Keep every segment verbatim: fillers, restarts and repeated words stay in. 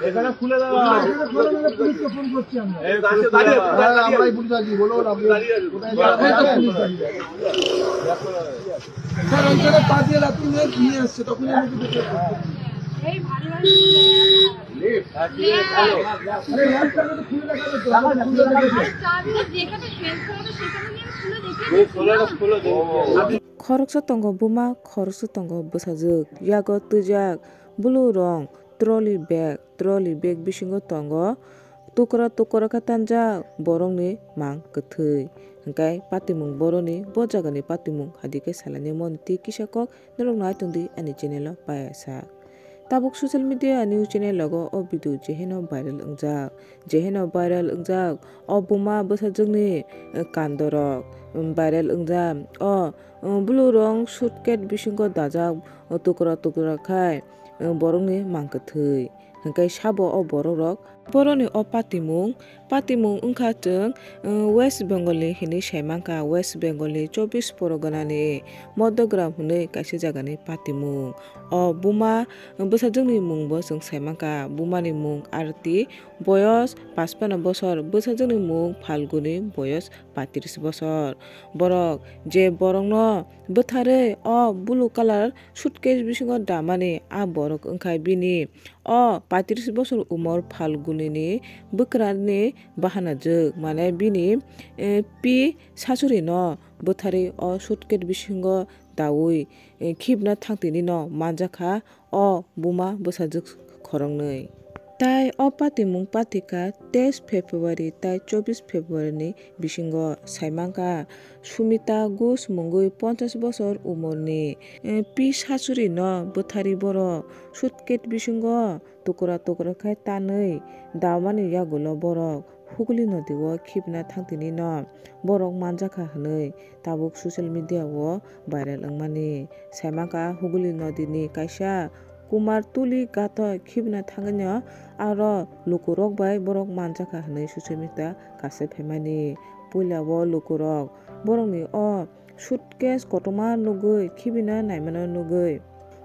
এখানে খুলে দাও। এখানে খুলে দাও, পুলিশকে ফোন করছি আমরা। এই দাঁড়িয়ে, দাঁড়িয়ে, দাঁড়িয়ে, হ্যাঁ, আমরাই পুলিশ আছি, বলো না, আপনি কোথায় যাবেন? পুলিশ আছি। স্যার, ওইখানে পা দিয়ে লাথি মেরে নিয়ে আসছে, তখনই আমাকে দেখে। এই ভারী ভারী। আরে, ল্যাম্পটা তো খুলে রাখা যেত, খুলে রাখা যেত। চাবিটা যেখানে ফেলতে হবে, সেখানে নিয়ে খুলে রেখে দিয়েছি না। খুলে দাও, খুলে দাও। Khoroksa tongo buma, khoroksa tongo bwsajwk, yago twijak bwlwrwng, trolley bag, trolley bag bisingo tongo tukra tukra khe tanjak borokni mang kwthwi. Hwnkhe patimung boroni bo jagani patimung hadi khe salainai moni twi kisa kok norok nai tongdi ani channel o payasa. Tabuk social media news channel logo o video jeheno viral wngjak, jeheno viral wngjak o buma bwsajwkni, eh, kandorok, mm, viral wngjak o, eh, bwlwrwng suitcase bisingo dajak, eh, tukra tukra khai, eh, borokni mang kwthwi. Hwnkhe sabo o borokrok boroni o patimung, patimung wngkha chwng, eh, West Bengal ni hinwi sai mankha, West Bengal ni chobbish Porgona ni Modogram hinwi kaisa jagani patimung. O buma bwsajwkni mungbo chwng sai mankha, bumani mung Arti, boyos pachpano bosor, bwsajwkni mung Phalguni, boyos paitris bosor. Borok je borokno bwtharwi o blue colour suitcase bisingo damani, a borok wngkha bini o paitris bosor umor Phalgunini bwkrani bahanajwk, mane bini, eh, pi sachurino bwtharwi o suitcase bisingo daui, eh, khibna thangtwinino manjakha o buma bwsajwk khoroknwi. Tai o patimung patikha teis February tai chobbish February ni bisingo, sai mankha Sumita Ghosh mungwi ponchash bosor umorni, eh, pi sachurino bwtharwi borok suitcase bisingo tukra tukra khai tanwi damani yagulo borok Hugli nodi o khibna thangtwinino borok manjakha hwnwi tabuk social media o viral wngmani. Sai mankha Hugli nodi ni kaisa Kumar Tuli ghat o khibna thangwino aro lukurok bai borok manjakha hwnwi social media kaisa phaimani. Puila o lukurok borokni o suitcase kotorma nugwi khibina naimano nugwi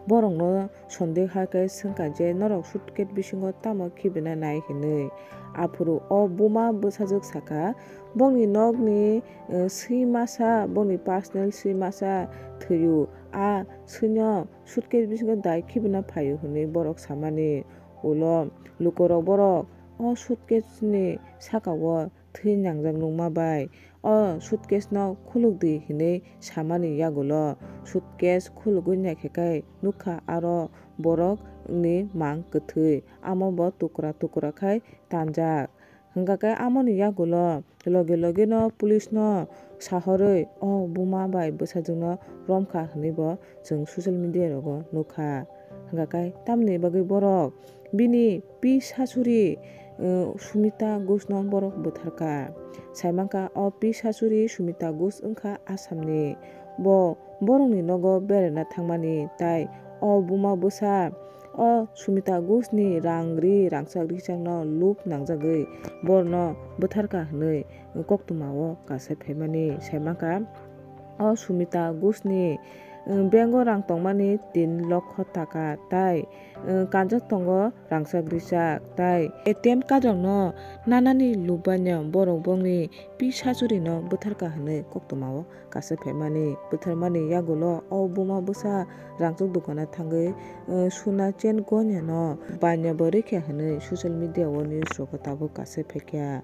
borokno sonde hai khe swngkha je norok suitcase bisingo tamo khibina nai hinwi. Aphuru o buma bwsajwk sakha, bongni nokni, eh, swi masa, bongni personal swi masa thwiyo, a swino suitcase bisingo dai khibina phaio hinwi borok samani. Ulo lukurok borok o suitcase ni sakao thwi nangjak nukma bai o suitcase no khulukdi hinwi samani yagulo suitcase khulugwi naikhe kai nukha aro borok ni mang kwthwi, amo bo tukra tukra khai tanjak. Hwnkha khe amoni yagulo loge loge no police no sahorwi o buma bai bwsajwk no romkha hinwi bo chwng social media rogo nukha. Hwnkha khe tamni bagwi borok bini pi sachuri, eh, Sumita Ghosh no borok bwtharkha. Sai mankha o pi sachuri Sumita Ghosh wngkha Assam ni. Bo borokni nogo beraina thangmani, tai o buma bwsa o Sumita Ghosh ni rang ri rangchak richak no lub nangjagwi borno bwtharkha hinwi koktwma o kasa phaimani. Sai mankha o Sumita Ghosh ni, eh, bank o rang tongmani tin lokho taka tai, eh, kanjak tongo rangchak richak tai A T M card rok no nanani lubbaino borok bongni pi sachuri no bwtharkha hinwi koktwma o kasa phaimani. Bwtharmani yagulo o buma bwsa rangchak dukano thangwi, eh, suna chain gonya no baino bo rikha hinwi social media o news rogo tabuk kasa phaikha.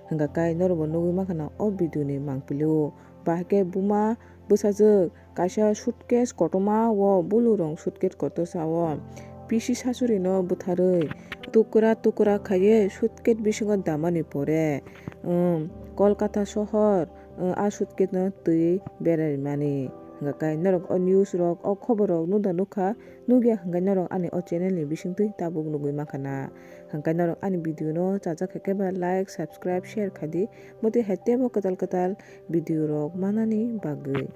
Hwnkha khe norokbo nugwi mankha na o video ni mangpili o. Bahai khe buma bwsajwk kaisa suitcase kotorma o, bwlwrwng suitcase kotorsa o pisi sachurino bwtharwi tukra tukra khaiwi suitcase bisingo damani pore, um, Kolkata sohor, um, a suitcase no twi beraimani. Hwnkha khe norok o news rok, o khobor rok nukda nukha, nukya hwnkhe norok ani o channel ni bisingtwi tabuk nugwi mankha na. Hwnkhe norok ani video no chajak khe khe ba like, subscribe, share khaidi. Botwi hai teibo kwtal kwtal video rok manani bagwi.